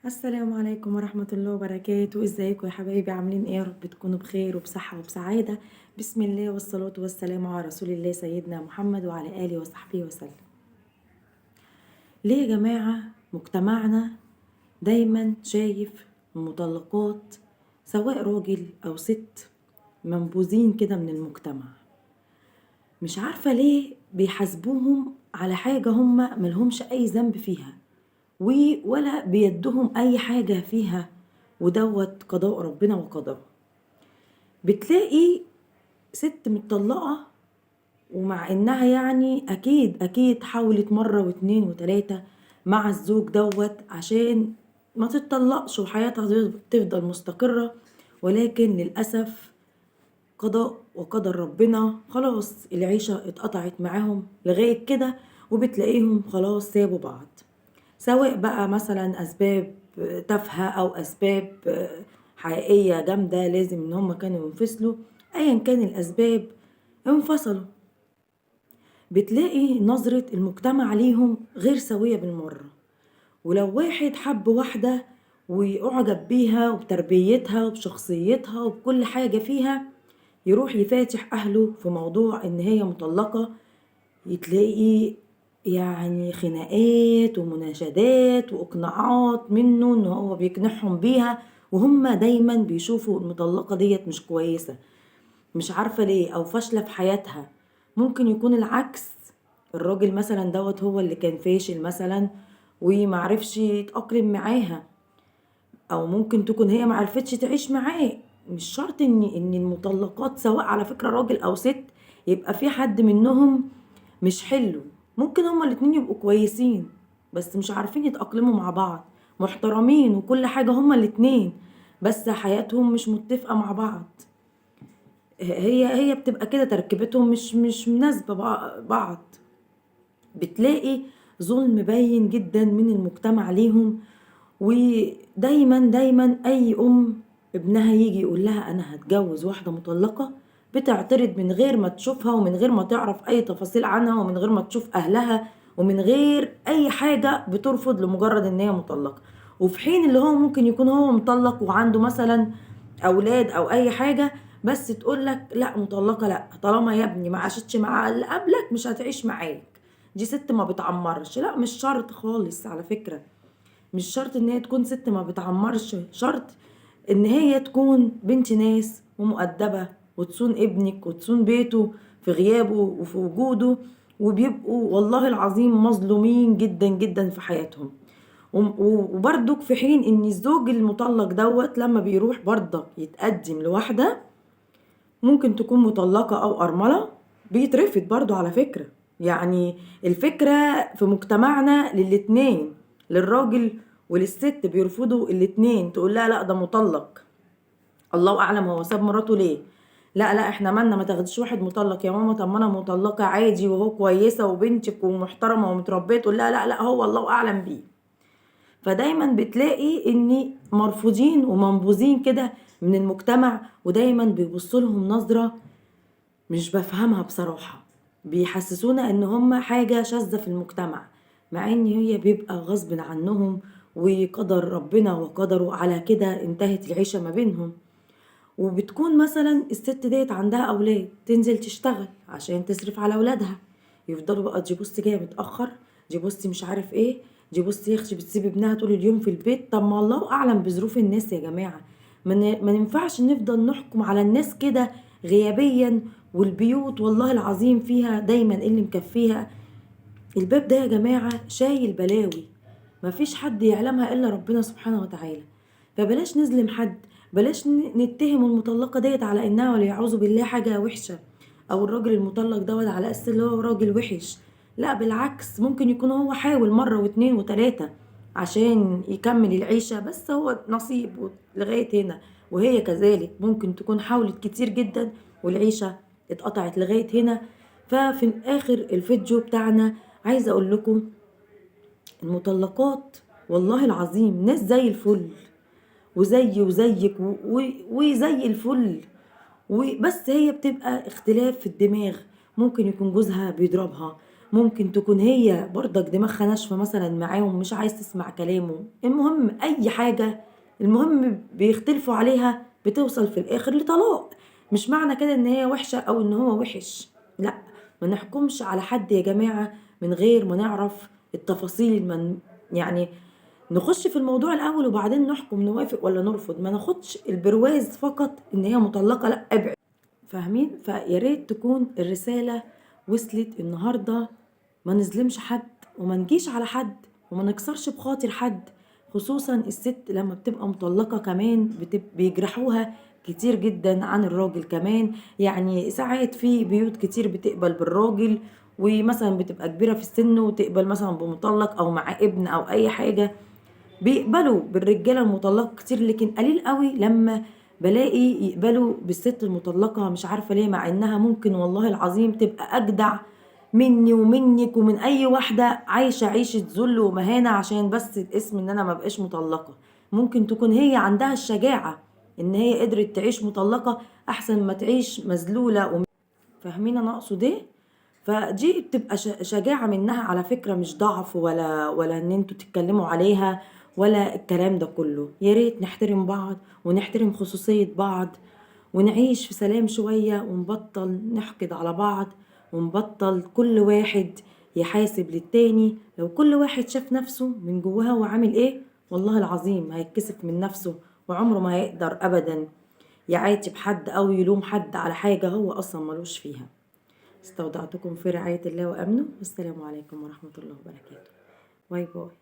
السلام عليكم ورحمة الله وبركاته. ازيكم يا حبايبي؟ عاملين ايه؟ يا رب تكونوا بخير وبصحة وبسعادة. بسم الله والصلاة والسلام على رسول الله سيدنا محمد وعلى آله وصحبه وسلم. ليه يا جماعة مجتمعنا دايما شايف المطلقات سواء راجل أو ست منبوذين كده من المجتمع؟ مش عارفة ليه بيحاسبوهم على حاجة هم ملهمش أي ذنب فيها ولا بيدهم أي حاجة فيها، ودوت قضاء ربنا وقدره. بتلاقي ست متطلقة ومع إنها يعني أكيد أكيد حاولت مرة واتنين وتلاتة مع الزوج دوت عشان ما تتطلقش وحياتها تفضل مستقرة، ولكن للأسف قضاء وقدر ربنا خلاص العيشة اتقطعت معاهم لغاية كده، وبتلاقيهم خلاص سابوا بعض، سواء بقى مثلا أسباب تافهة أو أسباب حقيقية جامدة لازم إن هم كانوا ينفصلوا. أيا كان الأسباب انفصلوا. بتلاقي نظرة المجتمع ليهم غير سوية بالمرة. ولو واحد حب واحدة ويعجب بيها وبتربيتها وبشخصيتها وبكل حاجة فيها، يروح يفاتح أهله في موضوع إن هي مطلقة، يتلاقي يعني خناقات ومناشدات وإقناعات منه إن هو بيقنعهم بيها، وهم دايما بيشوفوا المطلقة ديت مش كويسة، مش عارفة ليه، أو فاشلة في حياتها. ممكن يكون العكس، الراجل مثلا دوت هو اللي كان فاشل مثلا ومعرفش يتأقلم معاها، أو ممكن تكون هي معرفتش تعيش معاه. مش شرط إن المطلقات سواء على فكرة راجل أو ست يبقى في حد منهم مش حلو، ممكن هما الاتنين يبقوا كويسين بس مش عارفين يتأقلموا مع بعض، محترمين وكل حاجة هما الاتنين، بس حياتهم مش متفقة مع بعض. هي بتبقى كده تركيبتهم مش مناسبة بعض. بتلاقي ظلم باين جدا من المجتمع ليهم. ودايما دايما اي ام ابنها يجي يقول لها انا هتجوز واحدة مطلقة، بتعترض من غير ما تشوفها ومن غير ما تعرف اي تفاصيل عنها ومن غير ما تشوف اهلها ومن غير اي حاجة، بترفض لمجرد ان هي مطلقة. وفي حين اللي هو ممكن يكون هو مطلق وعنده مثلا اولاد او اي حاجة، بس تقولك لا مطلقة، لا طالما يا ابني ما عاشتش مع اللي قبلك مش هتعيش معاك، دي ست ما بتعمرش. لا مش شرط خالص على فكرة، مش شرط ان هي تكون ست ما بتعمرش، شرط ان هي تكون بنت ناس ومؤدبة وتصون ابنك وتصون بيته في غيابه وفي وجوده. وبيبقوا والله العظيم مظلومين جدا جدا في حياتهم. وبرضك في حين ان الزوج المطلق دوت لما بيروح برضك يتقدم لواحدة ممكن تكون مطلقة او ارملة، بيترفض برضو على فكرة. يعني الفكرة في مجتمعنا للاتنين، للراجل وللست، بيرفضوا الاتنين. تقول لها لا ده مطلق، الله اعلم هو ساب مراته ليه، لا لا احنا مالنا، ما تاخديش واحد مطلق يا ماما، طب ما انا مطلقه عادي وهو كويسه وبنتك ومحترمه ومتربيه، تقول لها لا لا هو الله اعلم بيه. فدايما بتلاقي ان مرفوضين ومنبوذين كده من المجتمع، ودايما بيبصوا لهم نظره مش بفهمها بصراحه، بيحسسونا ان هم حاجه شاذه في المجتمع، مع ان هي بيبقى غصب عنهم وقدر ربنا وقدره على كده انتهت العيشه ما بينهم. وبتكون مثلا الست ديت عندها اولاد، تنزل تشتغل عشان تصرف على اولادها، يفضلوا بقى دي بصي جايه متاخر، دي بصي مش عارف ايه، دي بصي يا اختي بتسيب ابنها طول اليوم في البيت. طب ما الله اعلم بظروف الناس يا جماعه، ما ينفعش نفضل نحكم على الناس كده غيابيا. والبيوت والله العظيم فيها دايما اللي مكفيها الباب ده يا جماعه شايل بلاوي مفيش حد يعلمها الا ربنا سبحانه وتعالى. فبلاش نظلم حد، بلاش نتهم المطلقة ديت على انها والعياذ بالله حاجة وحشة، او الراجل المطلق دوت على اساس اللي هو راجل وحش. لا بالعكس، ممكن يكون هو حاول مرة واتنين وتلاتة عشان يكمل العيشة، بس هو نصيبه لغاية هنا، وهي كذلك ممكن تكون حاولت كتير جدا والعيشة اتقطعت لغاية هنا. ففي اخر الفيديو بتاعنا عايزة اقول لكم المطلقات والله العظيم ناس زي الفل، وزي وزيك وزي الفل، وبس هي بتبقى اختلاف في الدماغ. ممكن يكون جوزها بيضربها، ممكن تكون هي برضك دماغها ناشفة مثلا معاه ومش عايز تسمع كلامه. المهم اي حاجة المهم بيختلفوا عليها بتوصل في الاخر لطلاق. مش معنى كده ان هي وحشة او ان هو وحش، لا، ما نحكمش على حد يا جماعة من غير ما نعرف التفاصيل، من يعني نخش في الموضوع الاول وبعدين نحكم نوافق ولا نرفض، ما ناخدش البرواز فقط ان هي مطلقة، لا ابعد. فاهمين؟ فيا ريت تكون الرسالة وصلت النهاردة، ما نظلمش حد وما نجيش على حد وما نكسرش بخاطر حد، خصوصا الست لما بتبقى مطلقة كمان بيجرحوها كتير جدا عن الراجل كمان. يعني ساعات في بيوت كتير بتقبل بالراجل، ومثلا بتبقى كبيرة في السن وتقبل مثلا بمطلق او مع ابن او اي حاجة، بيقبلوا بالرجالة المطلقة كتير، لكن قليل قوي لما بلاقي يقبلوا بالست المطلقة، مش عارفة ليه، مع انها ممكن والله العظيم تبقى اجدع مني ومنك ومن اي واحدة عايشة عيشة ذل ومهانة عشان بس الاسم ان انا ما بقاش مطلقة. ممكن تكون هي عندها الشجاعة ان هي قدرت تعيش مطلقة احسن ما تعيش مذلولة فاهمين انا اقصد ايه؟ فدي بتبقى شجاعة منها على فكرة، مش ضعف ولا ان انتوا تتكلموا عليها ولا الكلام ده كله. يا ريت نحترم بعض ونحترم خصوصية بعض ونعيش في سلام شوية، ونبطل نحقد على بعض، ونبطل كل واحد يحاسب للتاني. لو كل واحد شاف نفسه من جواه هو عامل ايه، والله العظيم هيتكسف من نفسه، وعمره ما هيقدر ابدا يعاتب حد او يلوم حد على حاجة هو اصلا ملوش فيها. استودعتكم في رعاية الله وأمنه، والسلام عليكم ورحمة الله وبركاته. bye bye.